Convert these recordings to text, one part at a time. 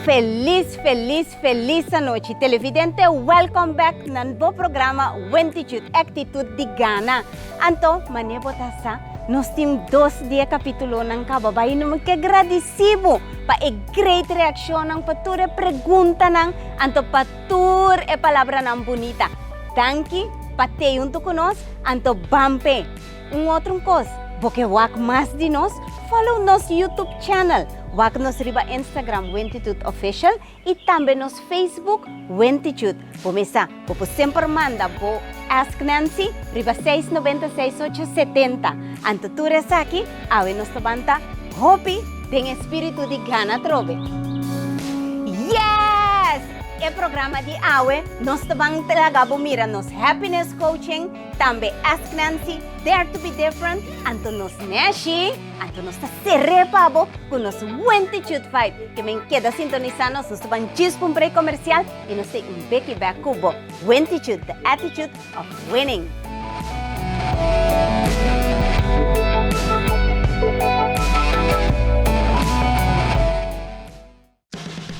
Felis felis felis anochi televidente welcome back na bo programa Wentitude Actitud di Gana. Anto mane bo ta sa nos tin dos di e capitulonan caba bay no mi ke gradici bo pa e great reaccionnan pa tur e preguntanan anto pa tur e palabranan bunita. Danki pa tey hunto cu nos anto ban p'e. Un otro un kos, bo ke wak mas di nos? Follow nos YouTube channel, wak nos riba Instagram Wentitude Official y tambe nos Facebook Wentitude. Bo mesa, bo por semper manda bo Ask Nancy riba seis noventa seis ocho setenta. Anto tur esaki, awe nos ta banta hopi den e spiritu di gana atrobe. Yes! E programa di awe nos ta ban laga bo mira nos Happiness Coaching, Tambe Ask Nancy, Dare to be Different, anto nos neshi, anto nos ta ser'é pa bo ku nos Wentitude Vibe. Ke men keda sintonisá nos, nos ta ban djis pa un break komersial i nos ta un beki bèk ku bo. Wentitude, the attitude of winning.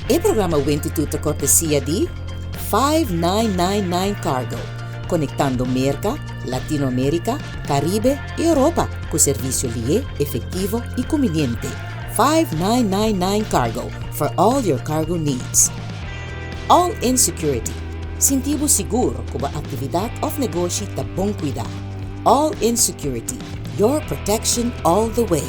E programa Wentitude ta kortesia di 5999 Cargo, konektando Merka, Latinoamerika, Karibe i Europa ku servisio lié, efektivo i kumbiniente. 5999 Cargo, for all your cargo needs. All In Security, sinti bo sigur ku bo aktividat òf negoshi ta bon kuidá. All In Security, your protection all the way.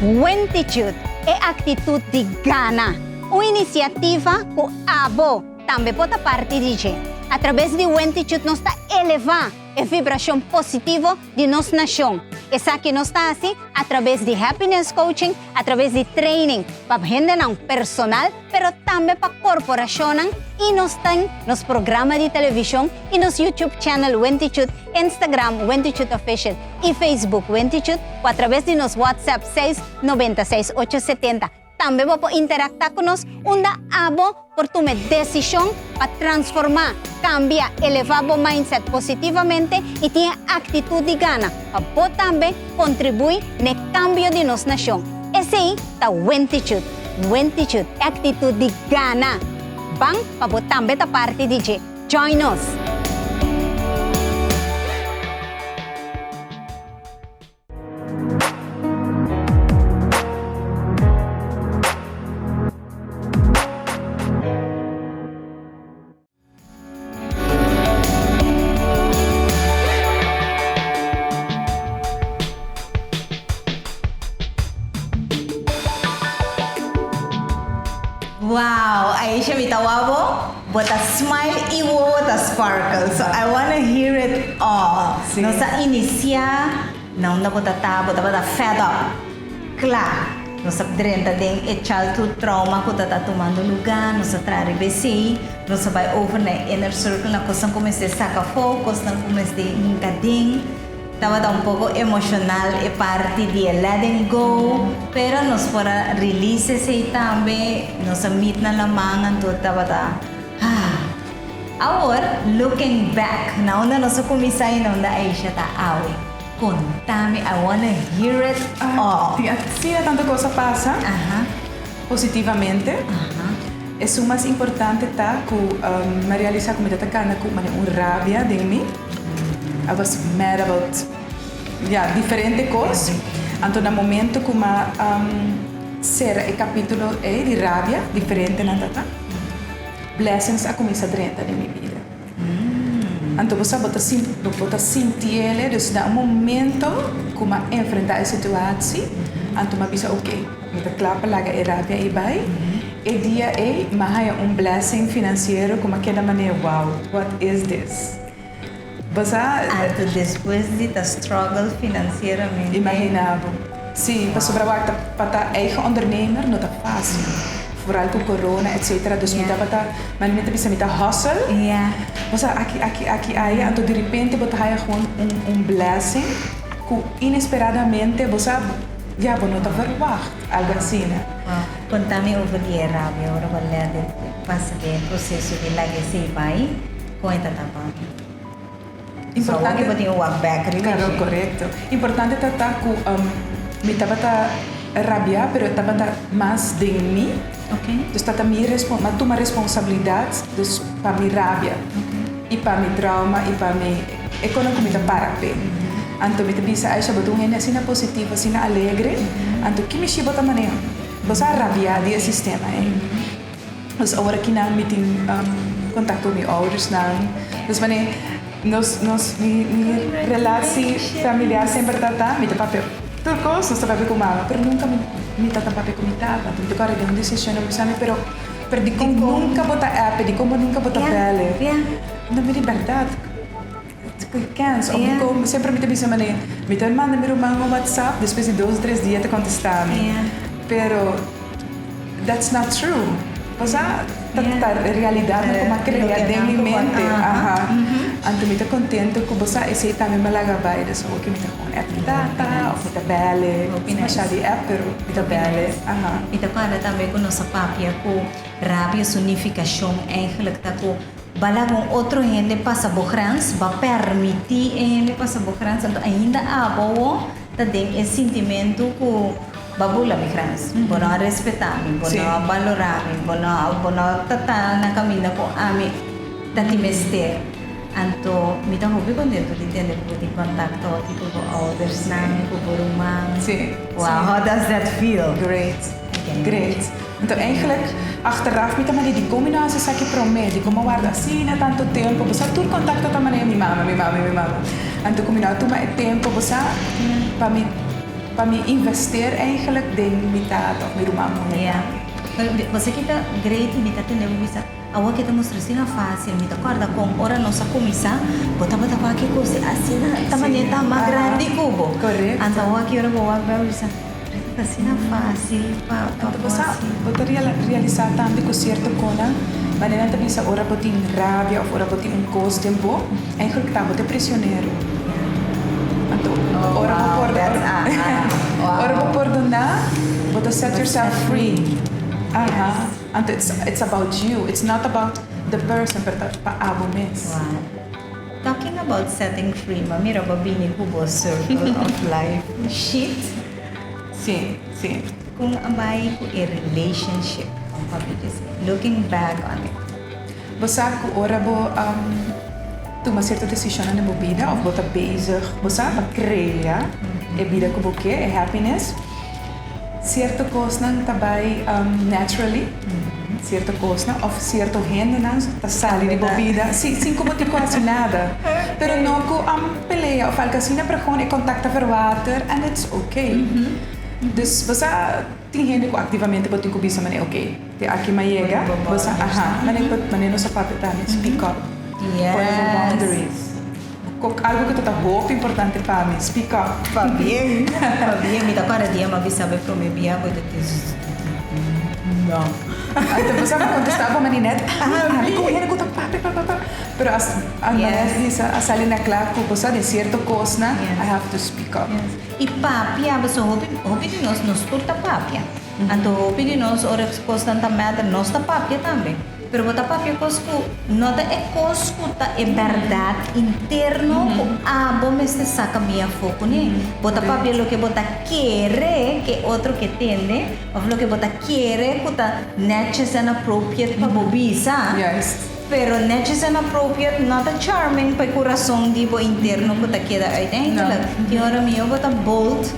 Wentitude, e actitud di gana. Un iniciativa cu abo tambe por ta parti di dje. A traves di Wentitude nos ta eleva e vibracion positivo di nos nacion. Esaki nos ta haci a traves di Happiness Coaching, a traves di training pa hendenan personal, pero tambe pa corporacionnan y nos tin nos programa di television y nos YouTube channel Wentitude, Instagram Wentitude Official y Facebook Wentitude o a traves di nos WhatsApp seis noventa seis ocho setenta. Tambe bo por interacta cu nos unda abo por tuma e decision pa transforma, cambia, eleva bo mindset positivamente y tin e actitud di gana pa bo tambe contribui n'e cambio di nos nacion. Esey ta Wentitude. Wentitude, e actitud di gana. Ban pa bo tambe ta parti di dje. Join nos! Wow, Aisha mi ta wou bo, bo ta smile y wowo ta sparkle, so I wanna hear it all. Sí. Nos a inicia na unda bo ta ta, bo tabata fed up, cla. Nos a drenta den e childhood trauma cu ta ta tumando luga, nos a traha riba esey, nos a bay over na e inner circle na cosnan cu mester saca afo, cosnan cu mester hinca den. Tabata un poco emocional e parti di e letting go, pero nos por a release esey tambe, nos a meet na laman anto tabata ah. Awor, looking back, na unda nos a cuminsa y na unda Aisha ta awe? Contami, I wanna hear it all. Tin asina tanto cos a pasa positivamente. Esun mas importante ta cu mi a realisa cu mi ta ta cana cu mane un rabia den mi. I was mad about, ya, diferente cos. Anto na momento cu mi a cera e capitulo ey di rabia, diferente nan ta ta, blessings a cuminsa drenta den mi bida. Anto bo sa bo ta sinti, bo ta sintiele, dus na un momento cu mi a enfrenta e situatie, anto mi a bisa ok, mi ta cla pa laga e rabia ey bay. E dia ey mi a haya un blessing financiero cu mi a keda manera wow, what is this? Bo sa. Anto despues di ta struggle financieramente. Imagina bo. Si, pasobra wak ta pa ta eigen ondernemer no ta facil. Vooral cu corona etcetera, dus mi tabata, mane mi ta bisa mi ta hustle. Bo sa aki aki aki aya, anto diripente bo ta haya gewoon un un blessing cu inesperadamente bo sa ya bo no ta verwacht algo asina. Conta mi over di e rabia ora bo a lerde pasa den e proceso di laga esey bay. Kon e ta tapa? Importante. So, bo tin un wak bek riba Claro, dje. correcto. Importante ta ta cu mi tabata. rabia, pero tabata mas den mi. Dus tabata mi respon, m'a tuma responsabilidat dus pa mi rabia i pa mi trauma i pa mi e konan ku mi ta para p'e. Anto mi ta bisa, Aisha, bo ta un hende asina positivo, asina alegre, anto ki mishi bo ta maneha? Bo sa rabia di e sistema ei. Dus awor akinan mi tin kontakto ku mi oudersnan. Dus wanneer nos nos mi mi relatie familiar semper ta ta mi ta papia tur kos nos ta papia ku mama pero nunka mi mi ta ta papia ku mi tata. Mi ta kòrda den un desishon nan bisa mi pero pero dikon nunka bo ta app e dikon bo nunka bo ta bèl e. No mi di bèrdat kèns òf dikon semper mi ta bisa manera mi ta manda mi ruman un whatsapp despues di dos o tres dia e ta kontestá mi pero. That's not true. Pasá ta ta realidad no como a crea den mi mente. Aha. Anto mi ta contento cu bo sa esey tambe mi a laga bay. Dus awor ki mi ta gewoon app mi tata of mi ta bel e. Hopi No nice. masha di app pero mi ta bel e. Aha. Mi ta corda tambe cu nos a papia cu rabia su nificacion eigenlijk ta cu ba laga un otro hende pasa bo grens, ba permiti e hende pasa bo grens, anto ainda abo ta den e sintimentu cu Ba bula mi grens. Bo no a respetá mi, bo no a balorá mi, bo no a bo no ta ta na kaminda ku ami ta tin mester. Anto mi ta hopi kontentu di tende ku bo tin kontakto aki ku bo oudersnan, ku bo ruman. Wow, how does that feel? Great, great. Anto eigenlijk achteraf mi ta manda dikon mi no hasi esaki promé, dikon mi a warda asina tantu tempu. Bo sa tur kontakto ta manera mi mama, mi mama, mi mama. Anto ku mi no a tuma e tempu, bo sa, pa mi. Pa mi investeer eigenlijk den mi tata of mi ruman muher Ja. tambe. Bo sa ki ta great i mi ta tende bo bisa, awor ke ta mustra asina fácil, mi ta kòrda kon ora nos a kuminsá, bo tabata wak e kos asina, ta manera ta mas grandi ku bo. Korekto. Anto awor ki ora bo wak bai bo bisa, pero ta asina fácil pa pa Anto bo bo sa, hasi. bo ta realisá tambe ku sierto konan, manera nan ta bisa ora bo tin rabia òf ora bo tin un kos den bo, Eigenlijk ta bo ta prisionero. Anto ora bo por ora bo pordona bo ta set yourself free. Aha. Anto it's it's about you, it's not about the person pero ta pa abo mes. Wow. Talking about setting free, m'a mira bo bini ku bo circle of life sheet. Si, si. Kon a bai ku e relationship? Kon papia djis? Looking back on it. Bo sa ku ora bo tuma sierto desishonnan den bo bida òf bo ta bezig, bo sa, pa krea e bida ku bo ke, e happiness, sierto kosnan ta bai naturally, sierto kosnan òf sierto hendenan ta sali di bo bida, si, sin ku bo tin ku hasi nada. Pero no ku pelea òf algu asina, pero gewoon e kontak ta verwater and it's okay. Dus bo sa. Tin hende ku aktivamente bo tin ku bisa manera oke te aki mi a yega, bo sa aha, manera manera nos a papia tambe, speak up, pone bo boundaries, algu ku ta ta hopi importante pa mi, speak up. Pabien, pabien, mi ta kòrda dia mi a bisa bo e promé bia bo ta tin no. Anto bo sa mi kontestá bo manera nèt, ami ku hende ku ta papia papia papia, pero as a manera bisa a sali na kla ku bo sa den sierto kosnan I have to speak up. I papia, pasobra hopi hopi di nos, nos tur ta papia. Anto hopi di nos ora kosnan ta matter, nos ta papia tambe. Pero bo ta papia kos ku no ta e kos ku ta e bèrdat interno ku abo mester saka bin afó kuné. Bo ta papia loke bo ta kere ke otro ke tende òf loke bo ta kere ku ta netjes en appropriate pa bo bisa. Pero netjes en appropriate no ta charming pa e kurason di bo interno ku ta keda uiteindelijk. Tin ora mihó bo ta bold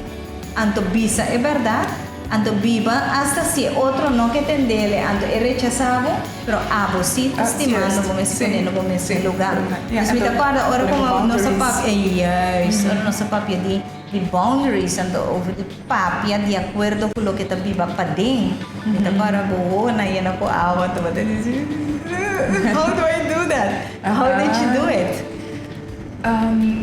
anto bisa e bèrdat, anto biba hasta si e otro no ke tendele anto e rechasá bo, pero abo sí ta stimando bo mes i poniendo bo mes den lugá. Dus mi ta kòrda ora ku nos a papia, juist, ora nos a papia di di boundaries anto over di papia di akuerdo ku loke ta biba paden, mi ta para bo wowo nan yena ku awa anto bo ta disi, How do I do that? How did you do it?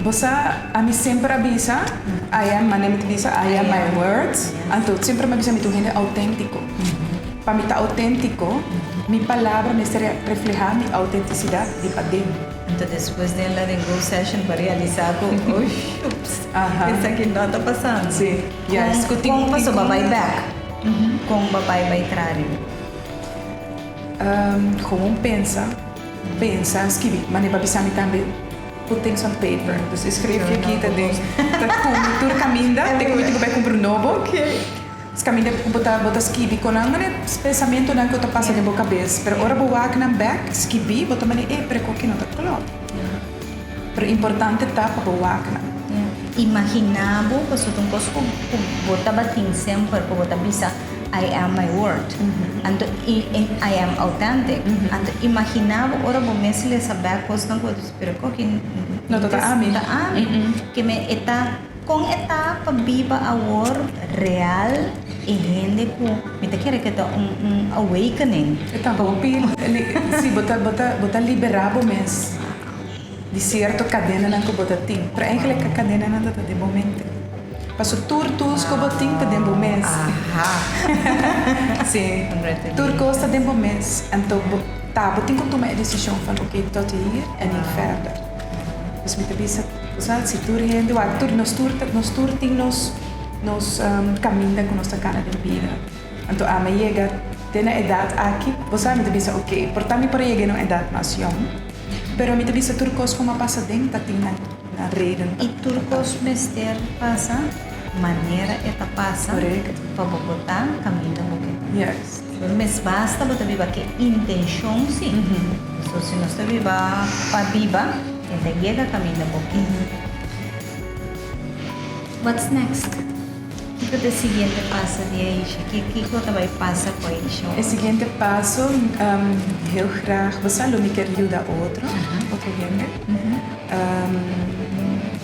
Bo sa, ami semper a bisa, I am, manera mi ta bisa, I am my words, anto semper mi a bisa mi ta un hende auténtiko. Pa mi ta auténtiko, mi palabra mester reflehá mi autentisidat di paden. Anto despues den la den go session pa realisa ku oh shups esaki no ta pasando. Si, yes. Kon kon paso ba bai bek? Kon ba bai bai tra riba? Gewoon pensa, pensa, skibi. Mane ba bisa mi tambe put things on paper. Dus e schriftje aki ta den ta ku mi tur kaminda te ku mi tin ku bai kumpra un nobo. Caminda cu bo ta bo ta skibi con nan mane pensamentonan cu ta pasa den bo cabes, pero ora bo wak nan bek skibi bo ta mane e pero cu aki no ta klopt. Pero importante ta pa bo wak nan. Imagina bo pasobra ta un cos cu cu bo tabatin semper cu bo ta bisa I am my word anto i I am authentic anto imagina bo ora bo mes lesa bek cosnan cu bo ta bisa pero cu aki no ta ami ta ami ke me e ta Kon e ta pa biba awor real e hende ku mi ta kere ke ta un un awakening. E ta hopi si bo ta bo ta bo ta libera bo mes di sierto kadenanan ku bo ta tin pero eigenlijk e kadenanan ta ta den bo mente paso tur tools ku bo tin ta den bo mes si tur kos ta den bo mes anto bo ta bo tin ku tuma e desishon van oke tot hier en niet verder dus mi ta bisa. Osea, si tur hende wak, tur, nos tur ta, nos tur tin nos, nos caminda cu nos ta cana den bida. Anto ami a yega te na edad aki, bo sa, mi ta bisa ok, por ta mi por a yega na un edad mas yong, pero mi ta bisa tur cos cu mi a pasa den ta tin nan, nan reden pa. I tur cos mester pasa manera e ta pasa pa bo por ta caminda bo ke ta. Juist. Mes basta bo ta biba ke intencion si. So si nos ta biba pa biba. E ta yega kaminda bo ke. What's next? Kiko ta e siguiente paso di Aisha? Kiko ta bai pasa ku Aisha awor? E siguiente paso, heel graag, bo sa lo mi kier yuda otro, otro hende,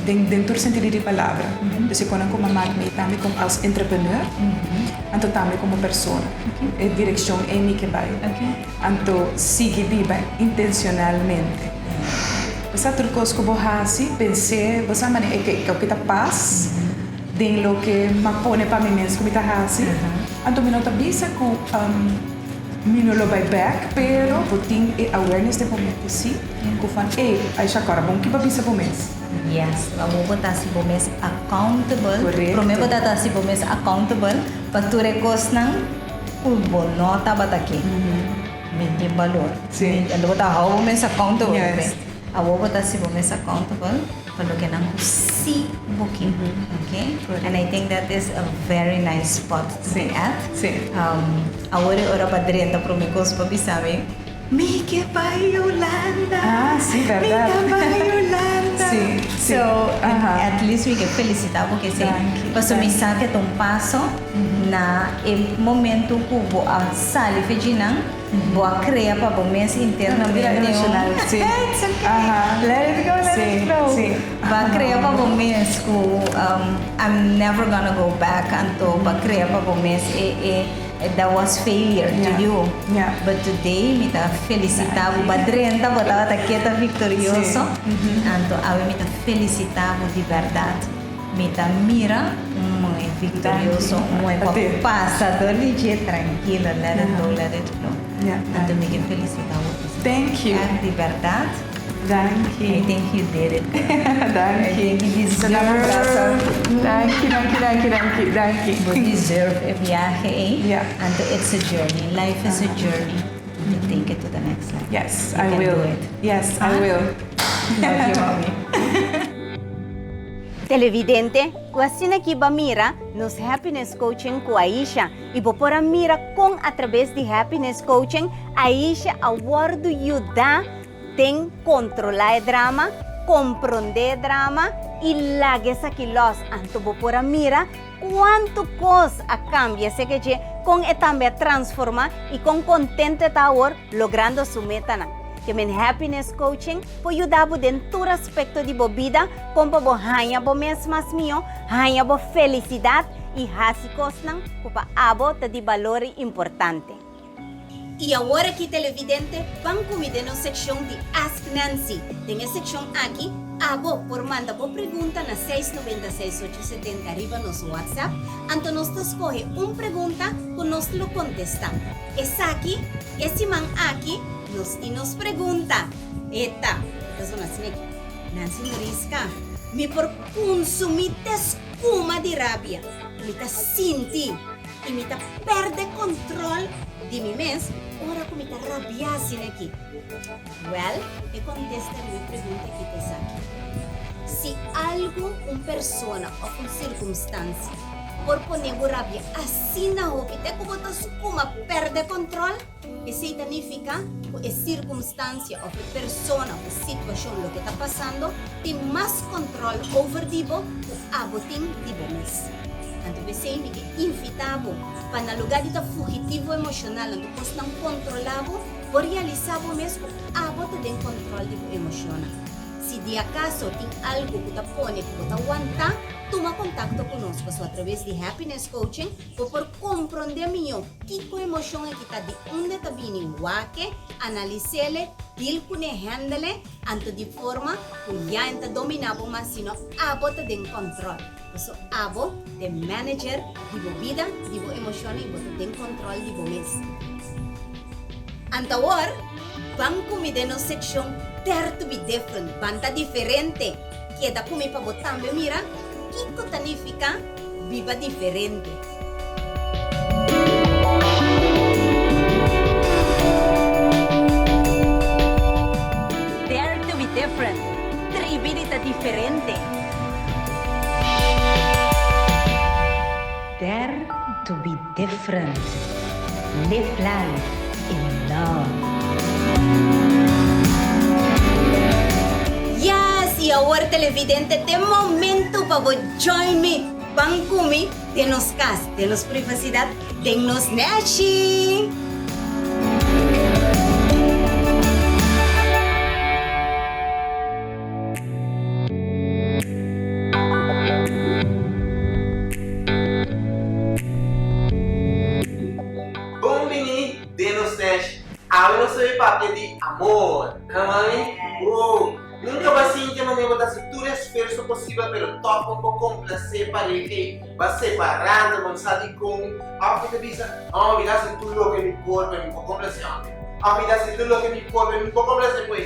den den tur sentido di palabra. Dus e konan ku mama mi tambe komo als entrepreneur, anto tambe komo persona. E direkshon ei mi ke bai. Anto sigui biba intencionalmente. Bo sa tur cos cu bo haci, pens'é, bo sa manera e ke ke ta pas den loke m'a pone pa mi mes cu mi ta haci. Anto mi no ta bisa cu mi no lo bai bek, pero bo tin e awareness den bo mente si, cu van ey, Aisha cora bon ki bo bisa bo mes. Yes, awor bo ta haci bo mes accountable. Correcto. Prome bo ta haci bo mes accountable pa tur e cosnan. Ku bo no tabata ke. Mi tin balor. Sí. Anto bo ta hou bo mes accountable. Yes. Awor bo ta hasi bo mes accountable pa loke nan ku sí bo ke. Okay? Correcto. And I think that is a very nice spot to be at. Sí. Awor e ora pa drenta prome kos pa bisa mi, Mi ke bai Hulanda. Ah, sí, berdad. Mi ta bai Hulanda. Sí, sí. So, at least mi ke felicita bo ke esei. Danki. Pasobra mi sa ke ta un paso na e momento ku bo a sali fejinan, bo a krea pa bo mes internamente Bira emocional, sí. It's okay. Aha. Let it go, let it Sí, flow. sí. Bo a krea pa bo mes ku I'm never gonna go back, anto bo a krea pa bo mes e e That was failure to you. But today mi ta felicita bo. Ba drenta bo tabata keta victorioso. Anto awe mi ta felicita bo di berdad. Mi ta mira un moe victorioso, un moe cu a pasa door di dje trankilo. Let it go, let it flow. Anto mi ke felicita bo. Thank you. Echt di berdad. Danki. I think you did it girl. Danki. I think you deserve. Danki, danki, danki, danki, danki. Bo deserve e viahe ei. Yeah. Anto it's a journey. Life is a journey. You take it to the next level. Yes, You I can will. do it. Yes, I will. Love you, mami. Televidente, ku asina ki bo a mira nos Happiness Coaching ku Aisha i bo por a mira kon atrabes di Happiness Coaching Aisha a wòrdu yuda Den kontrolá e drama, komprondé e drama i laga esaki lòs. Anto bo por a mira kuantu kos a kambia esei ke dje, kon e tambe a transformá i kon kontentu e ta awor logrando su metanan. Ke men Happiness Coaching por yuda bo den tur aspekto di bo bida kon pa bo haña bo mes mas mihó, haña bo felisidat i hasi kosnan ku pa abo ta di balor i importante. I awor aki televidente, ban ku mi den nos sekshon di Ask Nancy. Den e sekshon aki, abo por manda bo pregunta na seis noventa seis ocho setenta riba nos WhatsApp, anto nos ta skohe un pregunta ku nos lo kontestá. Esaki, e siman aki, nos tin nos pregunta. E ta, e ta zona asina aki, Nancy Mariska, mi por kunsumí te skuma di rabia ku mi ta sinti? I mi ta pèrdè kòntròl di mi mes ora ku mi ta rabiá asina aki. Wèl, e kontesta riba e pregunta aki ta esaki, Si algu, un persona òf un sirkumstansia, por pone bo rabia asina hopi te ku bo ta skuma pèrdè kòntròl, esei ta nifiká ku e sirkumstansia òf e persona òf e situashon loke ta pasando tin mas kòntròl over di bo ku abo tin di bo mes. Anto p'esei mi ke invitá bo pa na lugá di ta fugitivo emoshonal anto kosnan kontrolá bo, bo realisá bo mes ku abo ta den kòntròl di bo emoshonnan. Si di akaso tin algu ku ta pone ku bo ta wantá, tuma kontakto ku nos pasobra atraves di Happiness Coaching bo por komprondé mihó kiko emoshon aki ta, di unda e ta bini, wak-e, analis'é, deal kuné, handle-e, anto di forma ku ya e ta dominá bo mas sino abo ta den kòntròl. Pasobra abo ta e manager di bo bida, di bo emoshonnan i bo ta den kòntròl di bo mes. Anto awor, ban ku mi den nos sekshon Dare to be Different, Ban Ta Diferente. Keda ku mi pa bo tambe mira kiko ta nifiká biba diferente. Dare to be different, Tribi di ta diferente. Dare to be different, Live life in love. Yes! Y awor televidente t'e momento pa bo join mi, ban cu mi den nos cas, den nos privacidad, den nos neshi! Bon bini den nos nesh. Awe nos ta bay papia di amor. Ha mami? Wow! Nunca bo a sinti manera bo ta haci tur esfuerso posibel pero toch bo por complace pareha ey. Bo a separando, bo no sa dicon. Of mi ta bisa, oh mi ta haci tur loke mi por pero mi por complace homber. Of mi ta haci tur loke mi por pero mi por complace muhe.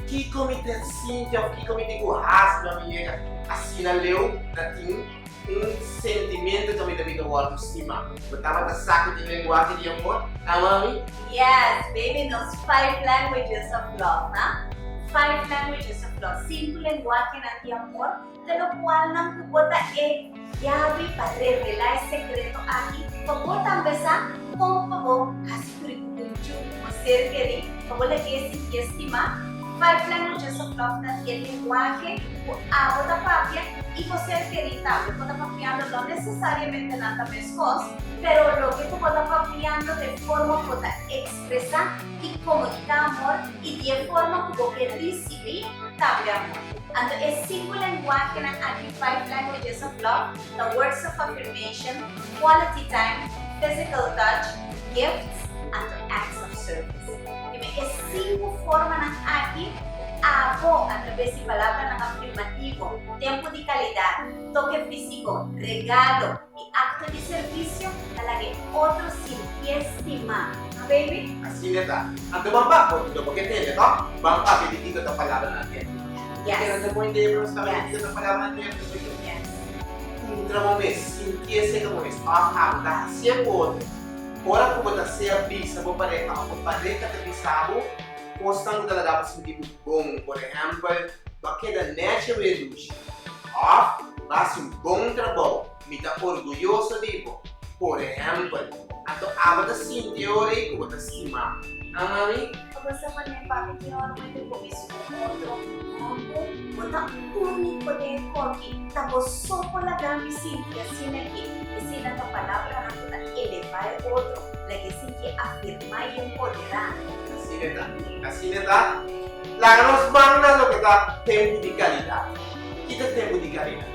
Kiko mi ta sinti of kiko mi tin ku hasi pa mi yega asina leu na tin un sentimentu ku mi ta bita wòrdu stimá? Bo tabata sa ku tin lenguahe di amor, ha mami? Yes, baby, nos five languages of love, ha? Five languages of love, sinku lenguahenan di amor, te lokualnan ku bo ta e yabi pa revelá e sekreto aki pa bo tambe sa kon pa bo hasi kurikukunchu ku bo ser kerí, pa bo lag'é sintié stimá. Five Languages of Love ta di e lenguahe ku abo ta papia i bo ser kerí tambe por ta papiando, no nesesariamente nan ta meskos, pero loke ku bo ta papiando ta e forma ku bo ta ekspresá i komuniká amor i di e forma ku bo ke risibí tambe amor. Anto e sinku lenguahenan aki, Five Languages of Love, ta words of affirmation, quality time, physical touch, gifts, anto acts of service. Dime e sinku formanan aki ku abo, atraves di palabranan afirmativo, tempu di kalidat, toke físiko, regalo i akto di servisio, ta laga e otro sintié stimá. Ha, baby? Asina ta. Anto ban papia, bo no por ke tende, tòg? Ban papia di kiko ta palabranan di afirmashon. Yes. Kende ta pone idea pa nos tabata di kiko ta palabranan di afirmashon? Yes. Puntra bo mes, sintié serka bo mes, òf abo ta hasié ku otro. Ora ku bo ta sea bisa bo pareha òf bo pareha ta bisa bo kosnan ku ta laga bo sinti bo bon, por ehèmpel, bo a keda nèchi awe dushi òf bo a hasi un bon trabou, mi ta orguyoso di bo, por ehèmpel. Anto abo ta sinti e ora ei ku bo ta stima. Ah, mami? Bo sa manera papia tin ora bo ta kuminsá ku otro hòmber, bo ta úniko den e koki, ta bo so por laga mi sinti asina aki. Esei nan ta palabranan ku ta elevá e otro, laga e sinti afirmá i empoderá. Asina ta. Asina ta. Laga nos ban na loke ta tempu di kalidat. Ki ta tempu di kalidat?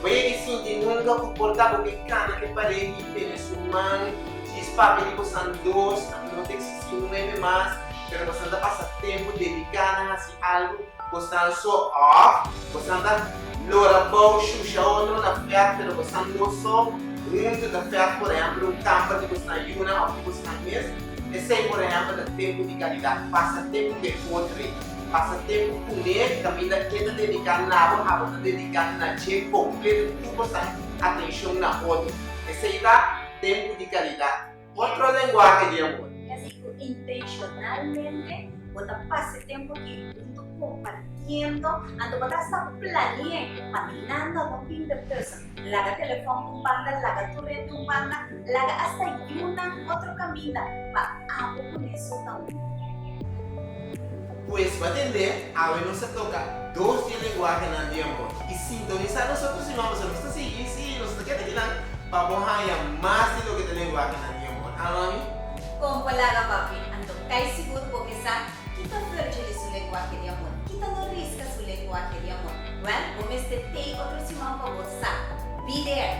Bo yega i sinti nunka ku por ta bo ke kana ku e pared i tene su man, djis papia di bosan dos, anto no ta eksistí nuebe mas, pero bosan ta pasa tempu dediká na hasi algu bosan so òf bosan ta lora bou shusha otro na fèt pero bosan dos so huntu ta fèt por ehèmpel un kamber di bosan yunan òf di bosan mes, esei por ehèmpel ta tempu di kalidat, pasa tempu ku e otro ei. Pasa tempu kuné kaminda e ta dediká na bo, abo ta dediká na dje kompleto tur bo sa atenshon na otro. Esei ta tempu di kalidat. Otro lenguahe di amor. Kasi ku intenshonalmente bo ta pasa e tempu aki huntu. kompartiendo, anto bo ta hasta plani'é pa nanda no bin ertussen. Laga telefòn un banda, laga tur hende un banda, laga hasta yunan otro kaminda pa abo kuné so ta un. Pues pa tendé, awe nos a toka dos di e lenguahenan di amor i sintonisá nos otro siman pasobra nos ta sigui, sí, nos ta keda kinan pa bo haña mas di loke ta lenguahenan di amor. Ah, mami? Kon pa laga papi, anto kai sigur bo ke sa kita Virgily su lenguahe di amor, kita no riska su lenguahe di amor. Wèl, bo mester tei otro siman pa bo sa. Be there!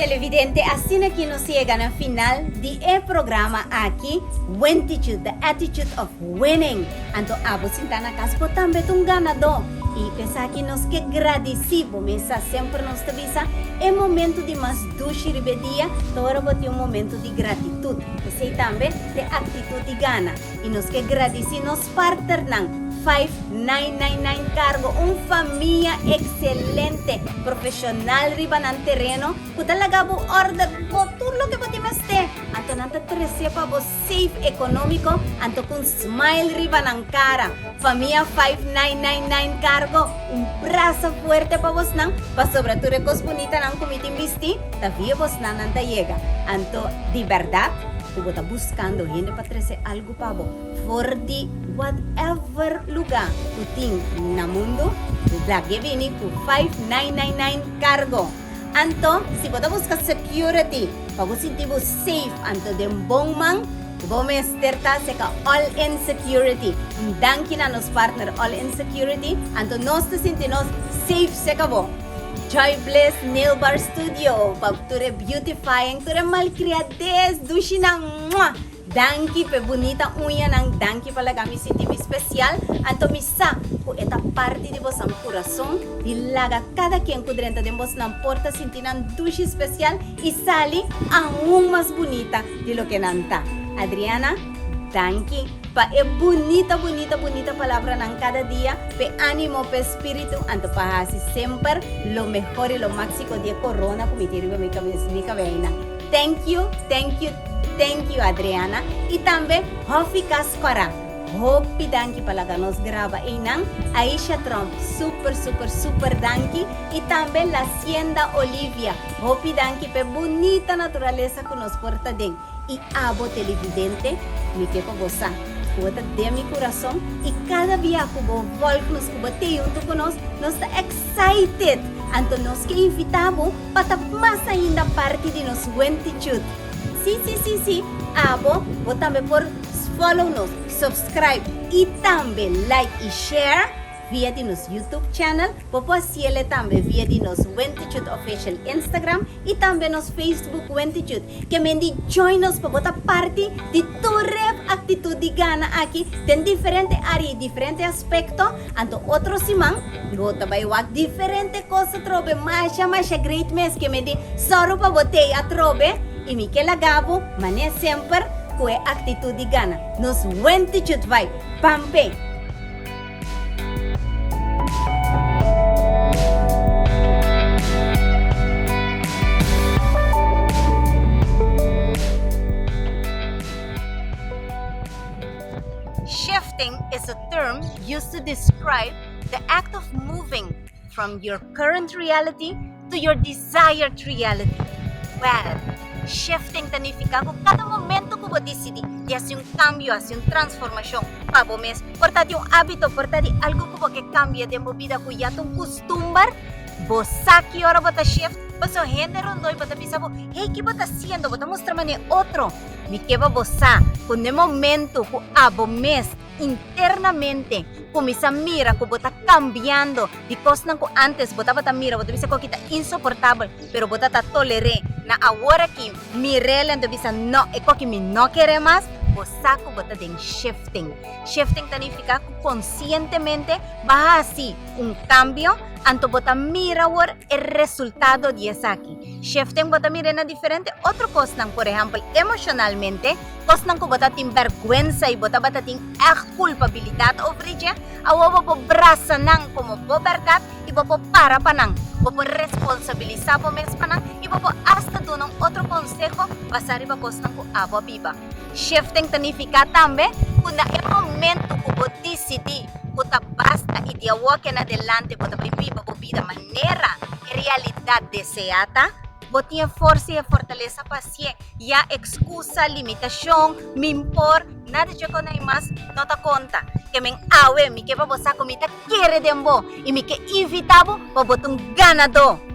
Televidente, asina ki nos yega na final di e programa aki, Wentitude, the attitude of winning. Anto abo sinta na kas bo tambe ta un ganadó. I esaki nos ke gradisí bo mesa. Semper nos ta bisa e momento di mas dushi riba e dia ta ora bo tin un momento di gratitut. Esei tambe ta e aktitut di gana. I nos ke gradisí nos partnernan, 5999 Cargo, un famia ekselente, profeshonal riba nan tereno ku ta laga bo order bo tur loke bo tin mester. Anto nan ta trese pa bo safe ekonómiko anto ku un smile riba nan kara. Famia 5999 Cargo, un brasa fuerte pa bosnan pasobra tur e kos bunitanan ku mi tin bisti ta via bosnan nan ta yega. Anto di bèrdat ku bo ta buskando hende pa trese algu pa bo for di whatever lugá ku tin na mundu, lag'é bini ku 5999 Cargo. Anto, si bo ta buska security pa bo sinti bo safe anto den bon man, bo mester ta seka All In Security. Un danki na nos partner All In Security, anto nos ta sinti nos safe seka bo. Joy Bliss Nail Bar Studio pa tur e beautifying, tur e malcriadez, dushinan, mua! Danki p'e bunita uñanan, danki pa laga mi sinti mi spesial. Anto mi sa ku e ta parti di bosan kurason di laga kada ken ku drenta den bosnan por ta sinti nan dushi spesial i sali aun mas bunita di loke nan ta. Adriana, danki pa e bunita bunita bunita palabranan kada dia, p'e animo, p'e spiritu, anto pa hasi semper lo mehor i lo maxiko di e korona ku mi tin riba mi kabes, mi kabeinan. Thank you, thank you, thank you Adriana y tambe Hofi Cas Cora. Hopi danki pa laga nos graba eynan. Aisha Tromp, super super super danki y tambe La Hacienda Olivia. Hopi danki p'e bunita naturalesa cu nos por ta den. Y abo televidente, mi ke pa bo sa cu bo ta den mi curason y cada bia cu bo volg nos, cu bo tey hunto cu nos, nos ta excited. Anto nos ke invita bo. Pa ta mas ainda parti di nos Wentitude. Sí, sí, sí, sí, abo, bo tambe por follow nos, subscribe y tambe like y share via di nos YouTube channel. Bo por haciele tambe via di nos Wentitude Official Instagram y tambe nos Facebook Wentitude. Ke men di join nos pa bo ta parti di tur e actitud di gana aki den diferente area y diferente aspecto. Anto otro siman bo ta bai wak diferente cos atrobe masha masha great mes. Ke men di sorry pa bo tey atrobe y mi ke laga bo mane semper cu e actitud di gana. Nos Wentitude vibe. Pampe! Shifting is a term used to describe the act of moving from your current reality to your desired reality. Well, shifting ta nifiká ku kada momento ku bo disidí di hasi un kambio, hasi un transformashon pa bo mes, por ta di un hábito, por ta di algu ku bo ke kambia den bo bida ku ya ta un kustumber, bo sa ki ora bo ta shift, pasobra hende rondó i bo ta bisa bo, Hey, ki bo ta hasiendo? Bo ta mustra manera otro. Mi ke pa bo sa ku n'e momento ku abo mes internamente kuminsá mira ku bo ta kambiando di kosnan ku ántes bo tabata mira, bo ta bisa ku aki ta insoportabel, pero bo ta ta toler'é. Na awor aki mir'é lento bisa no, e koki mi no kere mas, bo sa ku bo ta den shifting. Shifting ta nifiká ku konsientemente bo a hasi un kambio, anto bo ta mira awor e resultado di esaki. Shifting bo ta mir'é na diferente otro kosnan, por ehèmpel emoshonalmente, Kosnan ku bo ta tin bèrgwensa i bo tabata tin ègt kulpabilidat over di dje, awor bo por brasa nan komo bo bèrdat i bo por para pa nan. Bo por responsabilisá bo mes pa nan i bo por asta duna un otro konseho basá riba kosnan ku abo a biba. Shifting ta nifiká tambe ku na e momentu ku bo disidí. ku ta basta i di awor ken adelante bo ta bai biba bo bida manera e realidat deseá ta. Bo tin e forsa i e fortalesa pa hasié. Ya ekskusa, limitashon, min por, nada dje kon ei mas no ta konta. Ke men awe mi ke pa bo sa ku mi ta kere den bo i mi ke invitá bo pa bo ta un ganadó.